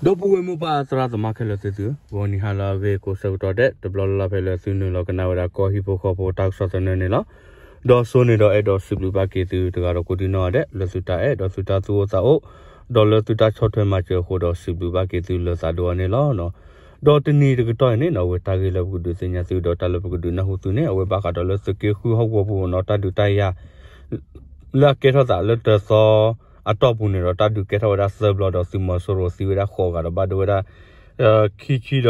ဒီပုၢ်ဝဲၢ်မိၢ်ပၢ်သရၣ်သမါခဲလၢာ်သ့ၣ်သုဧၢ, ဂီၤနံၤဟါလၢအဂ့ၤကိးဆၢကတီၢ်ဒဲး တဘျီလၢ်လၢ်ဖဲလၢသုနုာ်လီၤကနၣ်ဝဲဒၣ်ကီၢ်ဟံၣ်ဖိဃီဖိတၢ်ကစီၣ်သနၢၣ်န့ၣ်လီၤ. ဒီးစိန့ၣ်ဒီးအဲၣ်ဒိးစံးဘျုးဘၣ်က့ၤသုတဂၤဒီးကိးဒံနီၢ်ဂၤဒဲး လၢသုတၢ်အဲၣ်ဒီးသုတၢ်သူၣ်အိၣ်သးအိၣ် ဒီးလၢသုတၢ်ဆီၣ်ထွဲမၤစၢၤအဃိဒီးစံးဘျုးဘၣ်က့ၤသုလၢသးဒိၣ်အီၤန့ၣ်လီၤ. ဒီးတနံၤတကတီၢ်အံၤန့ၣ် အဝဲတၢ်ဂ့ၢ်လၢပကဒုးသ့ၣ်ညါသုဒီးတၢ်လၢပကဒုးနၢ်ဟူသုန့ၣ် အဝဲဘၣ်ဃးဒီးလၢသုးက့ဃုဟီၣ်ကဝီၤပူၤနီၤ တၢ်ဒုးတၢ်ယၤ လၢအကဲထီၣ်သးလၢတသီအတီၢ်ပူၤန့ၣ်ဒီး တၢ်ဒုးကဲထီၣ်ဝဲဒၣ်သၢဘျီဒီးသုးမီၤစိရိၤသံဝဲဒၣ်ဃိးဂၤဒီးဘၣ်ဒိဝဲဒၣ် ခံဆံ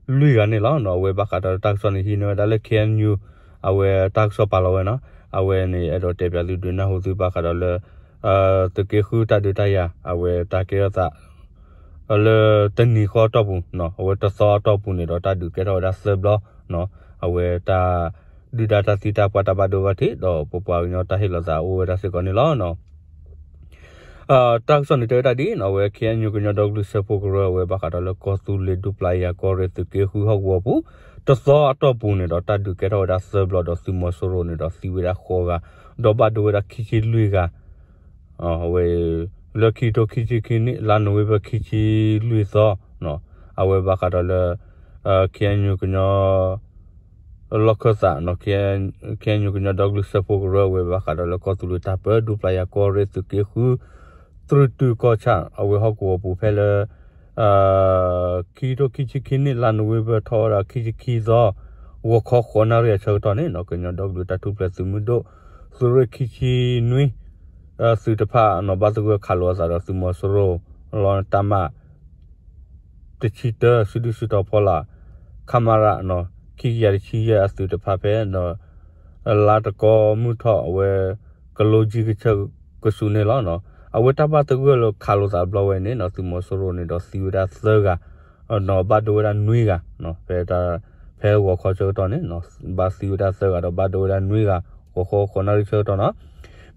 ဒီးလွံၢ်ဂၤန့ၣ်လီၤ. အဝဲဘၣ်ဃးဒီးတၢ်ကစီၣ်န့ၣ် ဟံးန့ၢ်ဝဲဒၣ်လၢ K N U အဝဲတၢ်ကစီၣ်ပာ်လီၤဝဲနီၤ. အဝဲန့ၣ်အဲၣ်ဒိးတဲပၠးသုဒုးနၢ်ဟူသုဘၣ်ဃးဒီးလၢ သုးက့ဃုတၢ်ဒုးတၢ်ယၤ အဝဲတၢ်ကဲထီၣ်သး လၢတနံၤဃီအတီၢ်ပူၤ အဝဲတသီအတီၢ်ပူၤန့ၣ်ဒီးတၢ်ဒုးကဲထီၣ်ဝဲဒၣ်သၢဘျီ အဝဲတၢ်ဒုၣ်ဒါတၢ်သံတၢ်ပှၢ်တၢ်ဘၣ်ဒိဘၣ်ထံး ဒီးပပှၤကညီတၢ်ဟ့ၣ်လီၤသးအိၣ်ဝဲဒၣ်စ့ၢ်ကီးန့ၣ်လီၤ. တၢ်ကစီၣ်န့ၣ်တဲဝဲဒၣ်ဒ်အံၤနီၤ အဝဲ K N U ကညီဒီကလုာ်စၢဖှိၣ်ကရၢ အဝဲဘၣ်ဃးဒီးလၢကီၢ်သူလ့ၤဒူပျၤယၤကီၢ်ရ့ၣ်သုးက့ဃုဟီၣ်ကဝီၤပူၤ တသီအတီၢ်ပူၤန့ၣ်ဒီးတၢ်ဒုးကဲထီၣ်ဝဲဒၣ်သၢဘျီဒီးသုးမီၤစိရိၤန့ၣ်ဒီးသံဝဲဒၣ်ဃိးဂၤ ဒီးဘၣ်ဒိဝဲဒၣ်ခံဆံလွံၢ်ဂၤ အဝဲ လၢခံကထိခံဆံခံနံၣ် လါနိၣ်ဝ့ဘၢၣ်ခံဆံလွံၢ်သီ အဝဲဘၣ်ဃးဒီးလၢ K N U ကညီ လီၢ်ခၢၣ်သး K N U ကညီဒီကလုာ်စၢဖှိၣ်ကရၢ အဝဲဘၣ်ဃးဒီးလၢကီၢ်သူလ့ၤတၢ်ပၢ ဒူပျၤယၤကီၢ်ရ့ၣ်သုးက့ဃု တြုတုၢ်ကီၢ်ဆၣ် အဝဲဟီၣ်ကဝီၤပူၤဖဲလၢ ခံကထိခံဆံခံနံၣ် လါနိၣ်ဝ့ဘၢၣ်ထီၣ်ဝဲဒၣ်ခံဆံခံသီ ဂီၤခီဃိးနၣ်ရံၣ်အဆၢကတီၢ်န့ၣ်နီၤ ကညီဒီကလုာ်တၢ်ထူၣ်ဖျဲးသုးမုၢ်ဒိၣ် သုးရ့ၣ်ခံဆံနွံ သုးတဖၣ်နီၤ ဘၣ်သဂၢၢ်ခးလိာ်အသးဒီးသုးမီၤစိရိၤ လီၤတၢ်မး တဆံတၢ စုဒုၣ်စုတီၤဖီလာ် ခမရ ခံကယၤတဆံယဲၢ်အသုးတဖၣ်ဖဲ လါတကီမုၢ်ထီၣ်အဝဲ ကလိကၠံကဆၢကဆူးန့ၣ်လီၤ. အဝဲတၢ်ဘၣ်သဂၢၢ်လၢခးလိာ်သးဘျီဝဲန့ၣ်နီၤ သုးမီၤစိရိၤန့ၣ်ဒီးသံဝဲဒၣ်သၢဂၤ ဒီးဘၣ်ဒိဝဲဒၣ်နွံဂၤ ဖဲ ဖဲဂီၤခီဆၢကတီၢ်န့ၣ် ဘၣ်သံဝဲဒၣ်သၢဂၤဒီးဘၣ်ဒိဝဲဒၣ်နွံဂၤ ဂီၤခီဃိးနၣ်ရံၣ်ဆၢကတီၢ်နီၤ.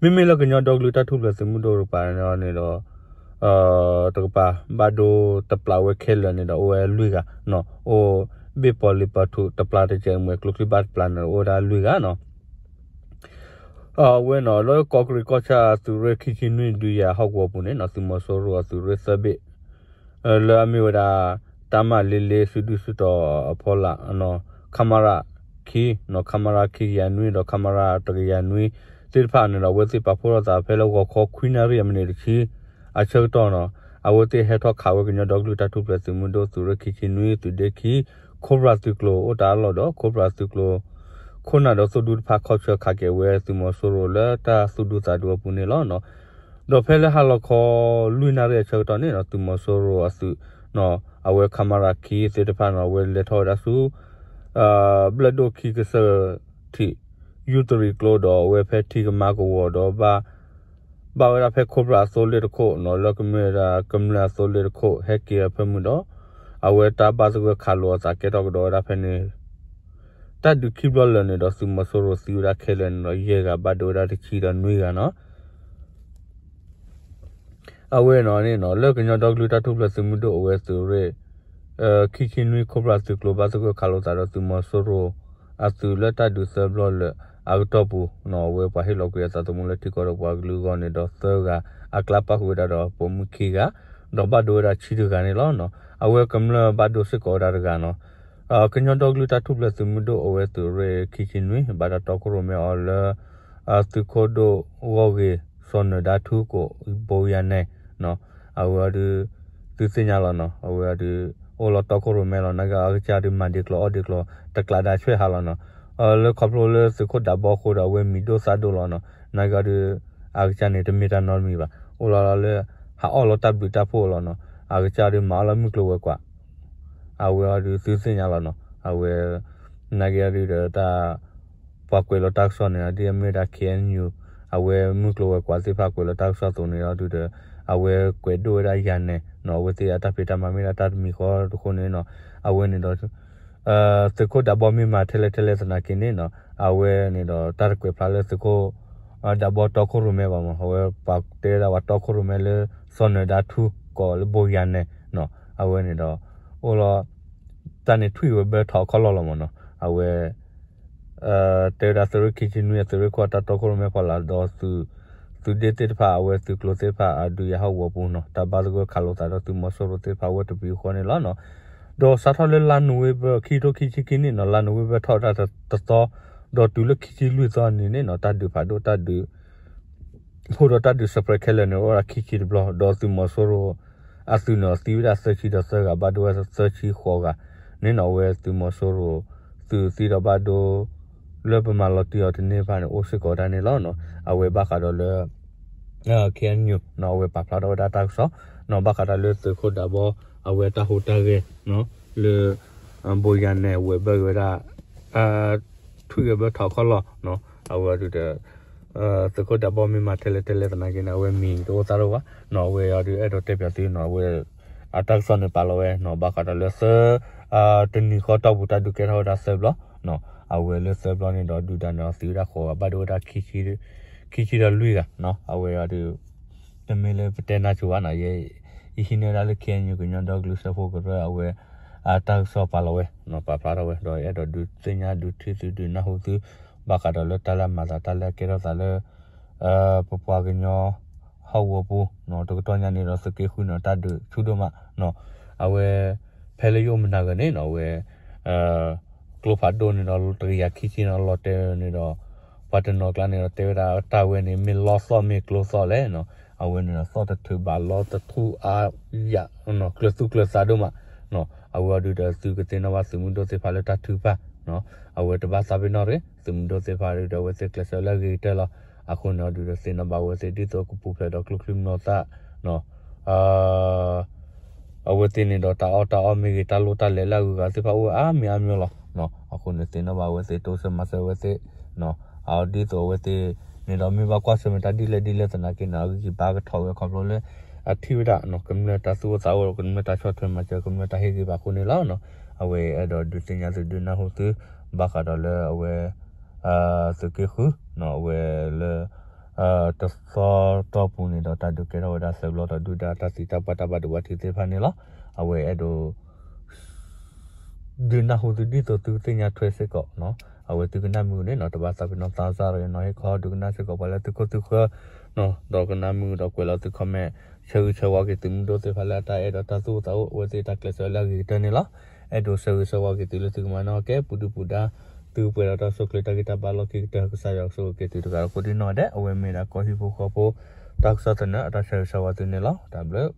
မ့မ့ၢ်လၢကညီဒီကလုာ်တၢ်ထူၣ်ဖျဲးသုးမုၢ်ဒိၣ်တကပၤန့ၣ်ဒီး တကပၤ ဘၣ်ဒိတပျးဝဲခဲလၢာ်န့ၣ်ဒီး အိၣ်ဝဲလွံၢ်ဂၤ အိၣ်ဘ့ၣ်ပီၤလံၤပၢၤထူးတပျးတစဲး မွဲၤကျိချံဘၣ်တပျးန့ၣ် အိၣ်ဝဲဒၣ်လွံၢ်ဂၤနီၤ. အဝဲနီၤ လၢကီၢ်ကရ့ၣ်ကီၢ်ဆၣ်သုးရ့ၣ်ခံဆံနွံဒုးယၤဟီၣ်ကဝီၤပူၤန့ၣ်နီၤ သုးမီၤစိရိၤအသုးရ့ၣ်သၢဘ့ၣ် လၢအမ့ၢ်ဝဲဒၣ် တၢ်မၤလ့လ့စုဒုၣ်စုတီၤအဖီလာ် ခမရ ခံ ခမရ ခံကယၤနွံဒီး ခမရ တကယၤနွံ သ့ၣ်တဖၣ်န့ၣ်ဒီး အဝဲသ့ၣ်ပာ်ဖှိၣ်ထီၣ်သးဖဲလၢဂီၤခီခွံနၣ်ရံၣ်အမံးနံးတဆံ အဆၢကတီၢ်နီၤ အဝဲသ့ၣ်ဟဲထီၣ်ခးဝဲကညီဒီကလုာ်တၢ်ထူၣ်ဖျဲးသုးမုၢ်ဒိၣ်သုးရ့ၣ်ခံဆံနွံ သုးဒ့ခံ ခိၣ်ပြၢ်သုးကျိၤအိၣ်တၢ်အလီၢ်ဒီး ခိၣ်ပြၢ်သုးကျိၤ ခိၣ်နၢ်ဒီးသုးဒူတဖၣ်ခီဆၢခးက့ၤဝဲသုးမီၤစိရိၤလၢတၢ်သူၣ်ဒူသးဒူအပူၤန့ၣ်လီၤ. ဒီးဖဲလၢဟါလီၤခီလွံၢ်နၣ်ရံၣ်အဆၢကတီၢ်န့ၣ်ဒီး သုးမီၤစိရိၤအသုး အဝဲခမရ ခံ သ့ၣ်တဖၣ်န့ၣ် အဝဲလဲၤထီၣ်ဝဲဒၣ်ဆူ ဘျၢၣ်ဒိၣ်ခံကစၢၢ်ထံး ယူၢ်တရံးကျိဒီး အဝဲဖဲထံကမါကဝီၤဒီး ဘၣ်ဝဲဒၣ်ဖဲခိၣ်ပြၢ်အသိလ့ၣ်တခိၣ်နီၤ လၢကမ့ၢ်ဝဲဒၣ်ကမျၢၢ်အသိလ့ၣ်တခိၣ် ဟဲက့ၤအဖၢမုၢ်ဒီး အဝဲတၢ်ဘၣ်သဂၢၢ်ခးလိာ်အသးကဲထီၣ်ကဒီးဝဲဒၣ်ဖဲန့ၣ် တၢ်ဒုးခံဘျီလၢာ်န့ၣ်ဒီး သုးမီၤစိရိၤသံဝဲဒၣ်ခဲလၢာ်န့ၣ်ဒီး ယဲၢ်ဂၤဘၣ်ဒိဝဲဒၣ်တဆံဒီးနွံဂၤနီၤ. အဝဲန့ၣ်န့ၣ်နီၤ လၢကညီဒီကလုာ်တၢ်ထူၣ်ဖျဲးသုးမုၢ်ဒိၣ်အဝဲသုးရ့ၣ် ခံဆံနွံခိၣ်ပြၢ်သုးကျိၤဘၣ်သဂၢၢ်ခးလိာ်သးဒီးသုးမီၤစိရိၤ အသုးလၢတၢ်ဒုးသၢဘျီလၢာ်အကတီၢ်ပူၤနီၤ အဝဲပှၤဟ့ၣ်လီၤကွံာ်အသးသမူလၢထံကီၢ်ဒီးပှၤကလုာ်အဂီၢ်န့ၣ်ဒီးသၢဂၤ အကျါပၣ်ဃုာ်ဝဲဒၣ်ဒီးပိာ်မုၣ်ခံဂၤ ဒီးဘၣ်ဒိဝဲဒၣ်ဆံတဂၤန့ၣ်လီၤ. အဝဲကမျၢၢ်ဘၣ်ဒိစ့ၢ်ကီးဝဲဒၣ်တဂၤနီၤ. ကညီဒီကလုာ်တၢ်ထူၣ်ဖျဲးသုးမုၢ်ဒိၣ်အဝဲသုးရ့ၣ်ခံဆံနွံ ဘၣ်တၢ်တီခိၣ်ရိၣ်မဲအီၤလၢ သုးခိၣ်ဒိၣ်ဂီၢ်ဂ့ၤ စီၤနၢၤဒါထူကိးဘိယၤနဲၣ် အဝဲအီၤဒုး သုသ့ၣ်ညါလီၤနီၤ အဝဲအီၤဒုး အိၣ်လီၤတီခိၣ်ရိၣ်မဲလီၤ နာ်က့အကစၢ်ဒုးမၤဒ့ကျိၤအီၣ်ဒ့ကျိၤ တကျးဒါဆွဲဟးလီၤနီၤ. လၢခီဖျိလၢသုးခိၣ်ဒးဘီအဃိဒီးအဝဲမံၤဒိၣ်သၣ်ဒိၣ်လီၤနီၤ နာ်က့အီၤဒုး အကစၢ်န့ၣ်တမ့ၢ်တၢ်နီတမံၤဘၣ် အိၣ်လီၤလီၤလၢ ဟးအီၣ်လီၤတၢ်ဘျုးတၢ်ဖှိၣ်လီၤနီၤ အကစၢ်ဒုးမၤအီၣ်လၢမုၢ်ကျိၤဝဲၤကွာ် အဝဲအီၤဒုးသုသ့ၣ်ညါလီၤနီၤ အဝဲ နာ်က့အီၤဒုးဒီးတၢ် ပှၤကွဲးလီၤတၢ်ကစီၣ်န့ၣ် ဒ်အမ့ၢ်ဝဲဒၣ် K N U အဝဲမုၢ်ကျိၤဝဲၤကွာ်သ့ၣ်တဖၣ်ကွဲးလီၤတၢ်ကစီၣ်အသိးန့ၣ်အီၤဒုးဒီး အဝဲကွဲးဒိၣ်ဝဲဒၣ်ယၤနဲၣ်နီၤ အဝဲသ့ၣ်အတၢ်ဖံးတၢ်မၤမ့ၢ်ဒၣ်တၢ်တမံၤဃီတဃိန့ၣ်နီၤ အဝဲန့ၣ်ဒီး သုးခိၣ်ဒးဘီမ့ၢ်မၤထဲလဲၣ်ထဲလဲၣ်သနာ်က့န့ၣ်နီၤ အဝဲန့ၣ်ဒီးတၢ်တကွဲးဖျါလၢသုးခိၣ် ဒးဘီတီခိၣ်ရိၣ်မဲဘၣ်မး အဝဲပှၤတဲဝဲဒၣ်ပှၤတီခိၣ်ရိၣ်မဲလၢ စီၤနၢၤဒါထူကိးလၢဘိယၤနဲၣ်နီၤ အဝဲန့ၣ်ဒီး အိၣ်လီၤ တၢ်န့ၣ်ထွံၣ်ဝဲဘၢထီၣ်အခီၣ်လီၢ်လီၤမးနီၤ အဝဲ တဲဝဲဒၣ်သုးရ့ၣ်ခံဆံနွံအသုးရ့ၣ်ခိၣ်အတၢ်တီခိၣ်ရိၣ်မဲဖီလာ်ဒီးသုး သုးဒ့သ့ၣ်တဖၣ် အဝဲသုးကျိၤသ့ၣ်တဖၣ် အဒုးယၤဟီၣ်ကဝီၤပူၤနီၤ တၢ်ဘါသဂၢၢ်ခးလိာ်သးဒီးသုးမီၤစိရိၤသ့ၣ်တဖၣ် အဝဲတပူၤဃီန့ၣ်လီၤနီၤ. ဒီးစးထီၣ်လၢလါနိၣ်ဝ့ဘၢၣ် ခံကထိခံဆံခံနံၣ်နီၤ လါနိၣ်ဝ့ဘၢၣ်ထီၣ်ဝဲဒၣ်တသီ ဒီးတုၤလၢခံဆံလွံၢ်သီန့ၣ်န့ၣ်နီၤ တၢ်ဒုးဖးဒိၣ်တၢ်ဒုး ဖိဒီးတၢ်ဒုးစဲးပြဲးခဲလၢာ်န့ၣ် အိၣ်ဝဲဒၣ်ခံဆံတဘျီ ဒီးသုးမီၤစိရိၤ အသုးန့ၣ် သံဝဲဒၣ်သၢဆံဒီးသၢဂၤ ဘၣ်ဒိဝဲသၢဆံဃိးဂၤန့ၣ်နီၤ အဝဲသုးမီၤစိရိၤ သုးသံဒီးဘၣ်ဒိ လၢပမၤလီၤတံၢ်အီၤတန့ၢ်ဘၣ်န့ၣ် အိၣ်စ့ၢ်ကီးဒၣ်န့ၣ်လီၤနီၤ. အဝဲဘၣ်ဃးဒီးလၢ KNU နီၤ အဝဲပာ်ဖျါထီၣ်ဝဲဒၣ်တၢ်ကစီၣ်နီၤ ဘၣ်ဃးဒီးလၢသုးခိၣ်ဒးဘီ အဝဲတၢ်ဟူးတၢ်ဂဲၤနီၤ လၢ ဘိယၤနဲၣ် ဝဲၤဘၢၣ်က့ၤဝဲဒၣ် ထွံၣ်ဂဲၤဘၢထီၣ်ခီၣ်လီၢ်နီၤ အဝဲဒုးဒီး သုးခိၣ်ဒးဘီမ့ၢ်မၤထဲလဲၣ်ထဲလဲၣ်သနာ်က့န့ၣ် အဝဲမံၤတအိၣ်သးတအိၣ်ဘၣ်နီၤ အဝဲအံၤဒုးအဲၣ်ဒိးတဲပၠးသုနီၤ အဝဲ အတၢ်ကစီၣ်န့ၣ်ပာ်လီၤဝဲနီၤ ဘၣ်ဃးဒီးလၢသၢ တနံၤဃီတီၢ်ပူၤတၢ်ဒုးကဲထီၣ်ဝဲဒၣ်သၢဘျီနီၤ အဝဲလၢသၢဘျီန့ၣ်ဒီးဒုးဒၣ်န့ၣ်ဒီးသံဝဲဒၣ်ဃိးဂၤ ဘၣ်ဒိဝဲဒၣ် ခံဆံဒီးလွံၢ်ဂၤနီၤ အဝဲအံၤဒုး တမ့ၢ်လၢပတဲနါစိၤဘၣ်နီၤ ယ ယဟံးန့ၢ်ဝဲဒၣ်လၢ KNU ကညီဒီကလုာ်စၢဖှိၣ်ကရၢ အဝဲ အတၢ်ကစီၣ်ပာ်လီၤဝဲနီၤ ပာ်ဖျါထီၣ်ဝဲ ဒီးအဲၣ်ဒိးဒုးသ့ၣ်ညါဒုးထံၣ်သုဒုးနၢ်ဟူသု ဘၣ်ဃးဒီးလၢတၢ်လၢအမၤသးတၢ်လၢအကဲထီၣ်သးလၢ ပပှၤကညီ ဟီၣ်ကဝီၤပူၤနီၤ တကတီၢ်ညါန့ၣ်ဒီးသုးက့ဃုနီၤ တၢ်ဒုးဆူၣ်ဒိၣ်မးနီၤ အဝဲ ဖဲလၢယအိၣ်မုၢ်နၤဂၤန့ၣ်နီၤ အဝဲ ကျိဖးဒိၣ်န့ၣ်ဒီးတကယၤခံဆံနီၤ လီၤတဲာ်န့ၣ်ဒီး ပှၤတနီၤကျါန့ၣ်ဒီးတဲဝဲဒၣ်တၢ်ဝဲန့ၣ် မ့ၢ်လီသီၣ်မ့ၢ်ကျိသီၣ်လဲၣ်နီၤ အဝဲန့ၣ်ဒီးသီၣ်တထုးဘၣ်လီတထူၣ်အါယၤ ကျၢၤသူၣ်ကျၢၤသးဒိၣ်မးနီၤ အဝဲအံၤဒုးဒီးသုကသ့ၣ်နီၣ်ဘၣ်သုးမုၢ်ဒိၣ်သ့ၣ်တဖၣ်လၢတၢ်ထုကဖၣ်နီၤ အဝဲတဘၣ်သးပ့ၤနီၣ်တဂ့ၤ သုးမုၢ်ဒိၣ်သ့ၣ်တဖၣ်ဒုးဒီးအဝဲသ့ၣ်ကျဲးစၢးလၢအဂ့ၤကတၢၢ်လီၤ အဃိန့ၣ်အံၤဒုးဒီးသ့ၣ်နီၣ်ဘၣ်အဝဲသ့ၣ်ဒ်သိးကပူၤဖျဲးဒီးကျိချံမျိာ်သၣ်နီၤ အဝဲသ့ၣ်န့ၣ်ဒီးတၢ်အီၣ်တၢ်အီမ့ၢ်ဂ့ၤ တၢ်လိၣ်တၢ်လဲၤလၢအဂုၤအဂၤသ့ၣ်တဖၣ်အိၣ်ဝဲအါမံၤအါမံၤလီၤနီၤ အဃိန့ၣ်သ့ၣ်နီၣ်ဘၣ်အဝဲသ့ၣ်တိစၢၤမၤစၢၤအဝဲသ့ၣ်နီၤ အဒ်သိးအဝဲသ့ၣ်န့ၣ်ဒီး မ့ၢ်ဘၣ်ကွၢ်ဆၢၣ်မဲာ်တၢ်ဒ်လဲၣ်ဒ်လဲၣ်သနာ်က့န့ၣ် အဂံၢ်ဘါကထီၣ်ဝဲခီဖျိလၢ အထံၣ်ဝဲဒၣ်နီၤ ကမျၢၢ်တၢ်သူၣ်အိၣ်သးအိၣ် ကမျၢၢ်တၢ်ဆီၣ်ထွဲမၤစၢၤ ကမျၢၢ်တၢ်ဟ့ၣ်ဂံၢ်ဘါအဃိန့ၣ်လီၤနီၤ အဝဲအဲၣ်ဒိးဒုးသ့ၣ်ညါသုဒုးနၢ်ဟူသု ဘၣ်ဃးဒီးလၢအဝဲ သုးက့ဃုနီၤ အဝဲလၢ တသီတီၢ်ပူၤန့ၣ်ဒီးတၢ်ဒုးကဲထီၣ်ဝဲဒၣ်သၢဘျီဒီးဒုၣ်ဒါတၢ်သံတၢ်ပှၢ်တၢ်ဘၣ်ဒိဘၣ်ထံးသ့ၣ်တဖၣ်န့ၣ်လီၤ. အဝဲအဲၣ်ဒိး ဒုးနၢ်ဟူသုဒ်သိးသုကသ့ၣ်ညါထွဲစ့ၢ်ကီးနီၤ အဝဲသုကနၣ်မုာ်န့ၣ်နီၤ တဘၣ်သးပ့ၤနီၣ်သးစၢ်ရနီၤ ဟ့ၣ်ခီဒုးကနၣ်စ့ၢ်ကီးပှၤလၢသုခိၣ်သုဃၢၤနီၤ ဒီးကနၣ်မုာ်ဒီးကွဲးလီၤသု comment ဆၢဂ့ၤဆၢဝါက့ၤသုးမုၢ်ဒိၣ်သ့ၣ်တဖၣ်လၢအတၢ်အဲၣ်ဒီးတၢ်သူၣ်အိၣ်သးအိၣ် အဝဲသ့ၣ်တၢ်ကျဲးစၢးလၢအဂ့ၤကတၢၢ်န့ၣ်လီၤ. အဲၣ်ဒိးဆၢဂ့ၤဆၢဝါက့ၤသုလၢသုကမၤနီၣ်ကဲ ပူၤဒုၣ်ပူၤဒါ သုကပှဲၤဒီးတၢ်အိၣ်ဆူၣ်အိၣ်ချ့တၢ်ဂံၢ်တၢ်ဘါလီၢ်ခံကတၢၢ် ကစၢ်ယွၤကဆိၣ်ဂ့ၤက့ၤသုတဂၤဒီးကိးဒံၣ်နီၣ်ဒဲး အဝဲမ့ၢ်ဒၣ်ကီၢ်ဟံၣ်ဖိဃီဖိ တၢ်ကစီၣ်သနၢၣ်အတၢ်ဆၢဂ့ၤဆၢဝါသုန့ၣ်လီၤ. တၢ်ဘျုး